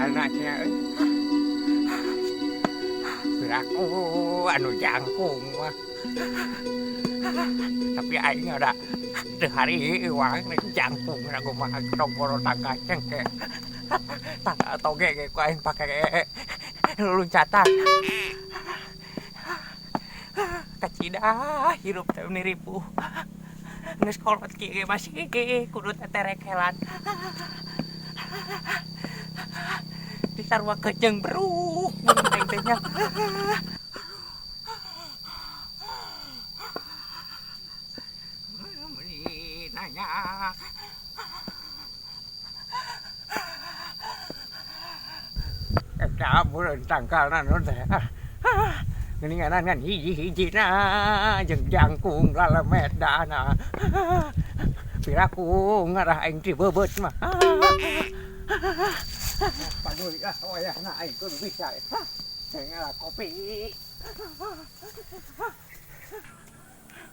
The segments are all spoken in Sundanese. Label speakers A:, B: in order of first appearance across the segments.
A: Tangkalna cenah euy. Piraku anu jangkung mah. Tapi aing ada teu hariwang jangkung na kumaha tong boro tangkal cengkeh. Tangkal toge ge ku aing pake luncatan. Kacida hirup teh meni ripuh. Geus kolot kieu ge masih kudu teterekelan. Disaruakeun jeung beruk mun aing teh nya. Meni nanya. Eta beureun tangkalna naon teh. Geuninganan ngan hiji-hijina jeung jangkung lalemedana. Piraku ngarah aing ti beubeut mah. Paduli lah wayahna aing kudu bisa. Ngala kopi.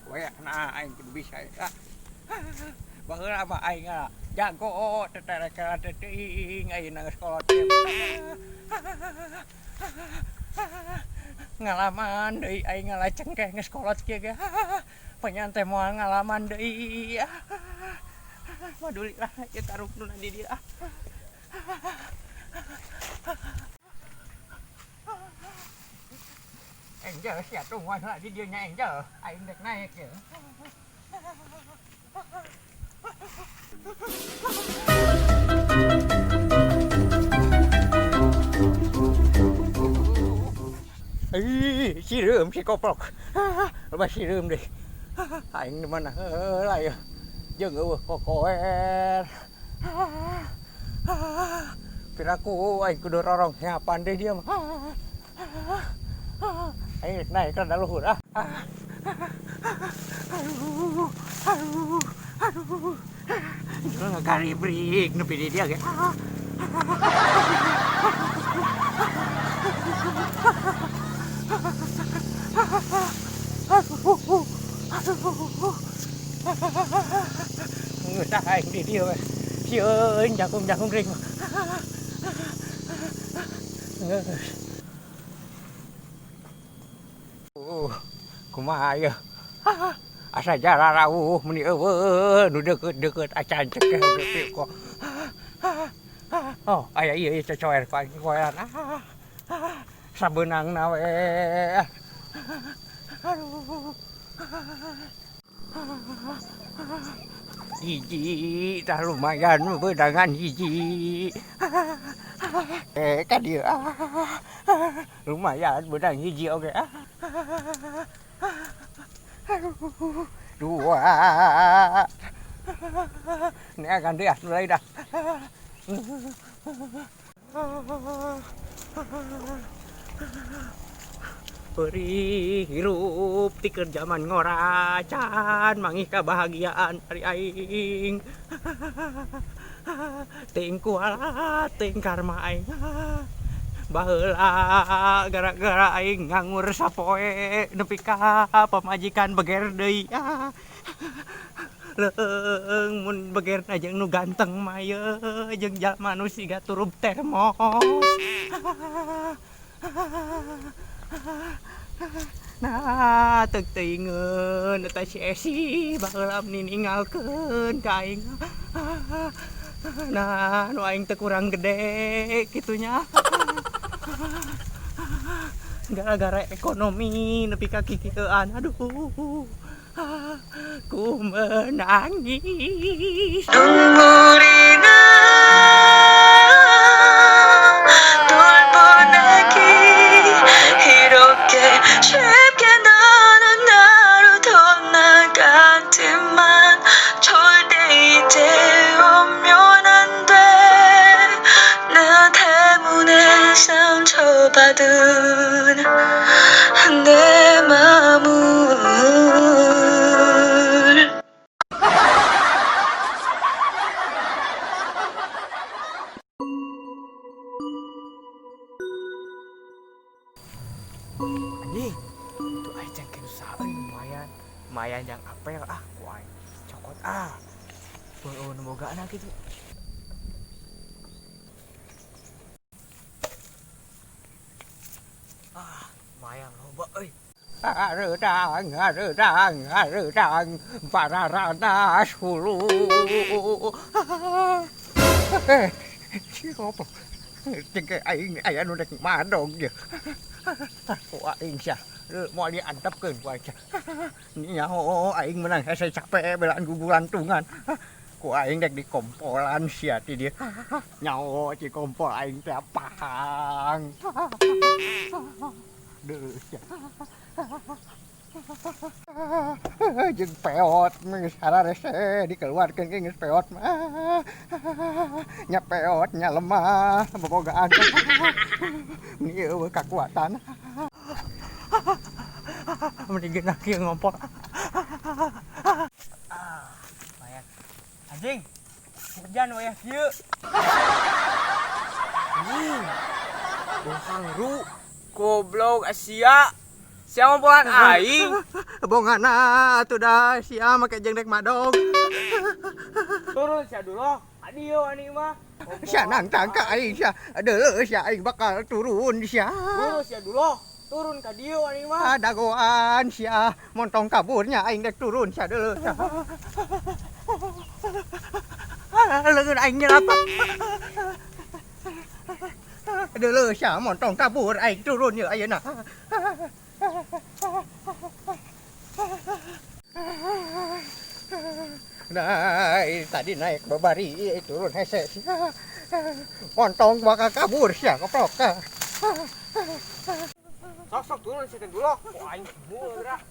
A: Wayahna aing kudu bisa. Baheula mah aing jago teterekelan teh teuing ayeuna geus kolot teh. Ngalaman deui aing ngala cengkeh geus kolot kieu ge. Penyan teh moal ngalaman deui. Maduli lah ieu tarukna di dieu. Angel sia tungguan lah di dieu nya Angel. Aing dek naik ye. Ih, sireum si koplok. Loba sireum deui. Aing di mana heula ieu. Jeung eueuh kokoer. Piraku aing kudu rorong nyapan deui dia mah. Aing rek naik rada luhur ah. Aduh, aduh, aduh. Jual ngagaribrik nepi di dia ge. Aduh, aduh. Geus aing di dieu we. Sieun jangkung-jangkung ring mah. Geus. Kumaha ieu? Asa jararauh meni eueuh nu deukeut-deukeut acan cekeh oge kok. Oh, aya ieu ieu cocoer ku aing koeran. Sabeunangna we. Aduh. Hiji tah lumayan beunangan hiji. Ka dieu. Lumayan beunang hiji oge. Aduh, dua. Neangan deui ah nu lain ah. Perih hirup ti keur jaman ngora can mangih kabahagiaan ari aing. Teuing kualat teuing karma aing. Baheula gara-gara aing nganggur sapoe nepi ka pamajikan beger deui. Leung mun begerna jeung nu ganteng mah ye jeung jalma nu siga turub termos. Nah, teuk teuingeun eta si Esi baheula nininggalkeun ka aing. Nah, nu aing teh kurang gede kitu nya. Gara-gara ekonomi nepi ka kikieuan. Aduh. Ku menangis.
B: 눈물이 나 돌보내기 이렇게 쉽게 너는 나로 떠나갔지만 절대 이제 오면 안 돼. 나 때문에 상처받은 내 마음을.
A: Anjing, itu aing cengkeh nu saha euy lumayan. Lumayan yang apel ah ku aing. Cokot ah. Pun eueuh nu bogaana kitu. Lumayan loba euy. Hareudang, hareudang, hareudang, pararanas hulu. Eh, si goblok. Cengke aing aya nu rek madog ye. Ku aing sia, moal diantepkeun ku aing sia. Nyaho aing menang hese capek belaan gugulantungan. Ku aing dek dikompolan sia ti dieu. Nyaho ci kompol aing teh pahang. Deuh sia. Jeung peot geus hararese dikeluarkeun ge geus peot mah. Nya peot nya lemah bobogaan. Meni eueuh kakuatan. Mending geunah kieu ngompol. Ah, lumayan. Anjing, hujan wayah kieu.
C: Anjing. Bohang ru. Goblok sia. Sia ngompolan aing.
A: Bongana atuh da sia make jeung dek madog.
C: Turun sia dulu. Adio ani mah.
A: Sia nangtang ka aing sia. Deuleuh sia aing bakal turun sia.
C: Turun sia dulu. Turun ka dieu ani mah.
A: Dagoan sia, montong kaburnya aing dek turun sia deuleuh sia. Leungeun aing nyelap. Deuleuh sia montong kabur aing turun ye ayeuna. Nah, tadi naik babari turun hese sia. Montong bakal kabur sia koplok.
C: Sok sok turun sia teh dulu. Ku aing murah.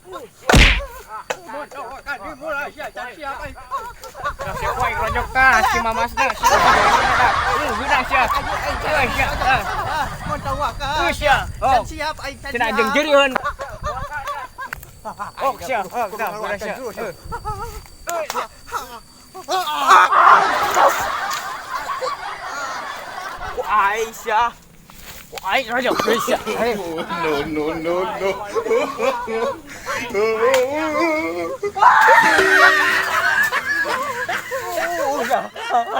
A: Montong bakal dimulai sia, can siap aing.
C: Sia ku aing ronyok tah si mamasna. Sia geunah sia. Euy sia.
A: Montong bakal.
C: Euy sia.
A: Can siap aing can
C: Cenah
A: siap.
C: jeung jerieun. Oh sia. Oh, dah, geunah sia. Ku aing sia. Ku aing ronyok euy sia.
D: No, no, no, no.
A: Oh, sia.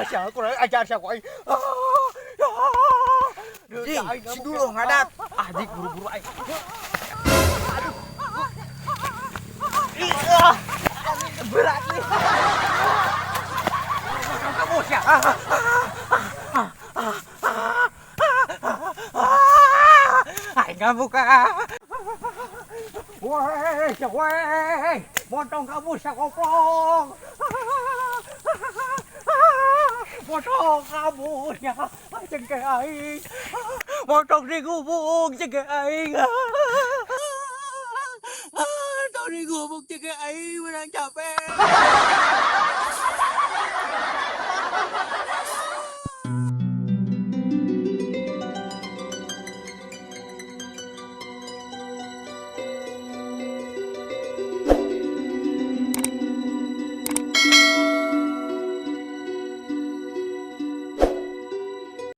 A: Sia kurang ajar sia ku aing.
C: Jing, si dulu ngadak. Ah, jing buru-buru aing. Aduh. Ih, ah. Berat nih.
A: Kamu sia. Aing ngabuka. Weh, sia weh. Montong kamu sia goblok. Montong kamu sia. Cengke aing. Montong digubuk cengke aing. Montong digubuk cengke aing menang capek.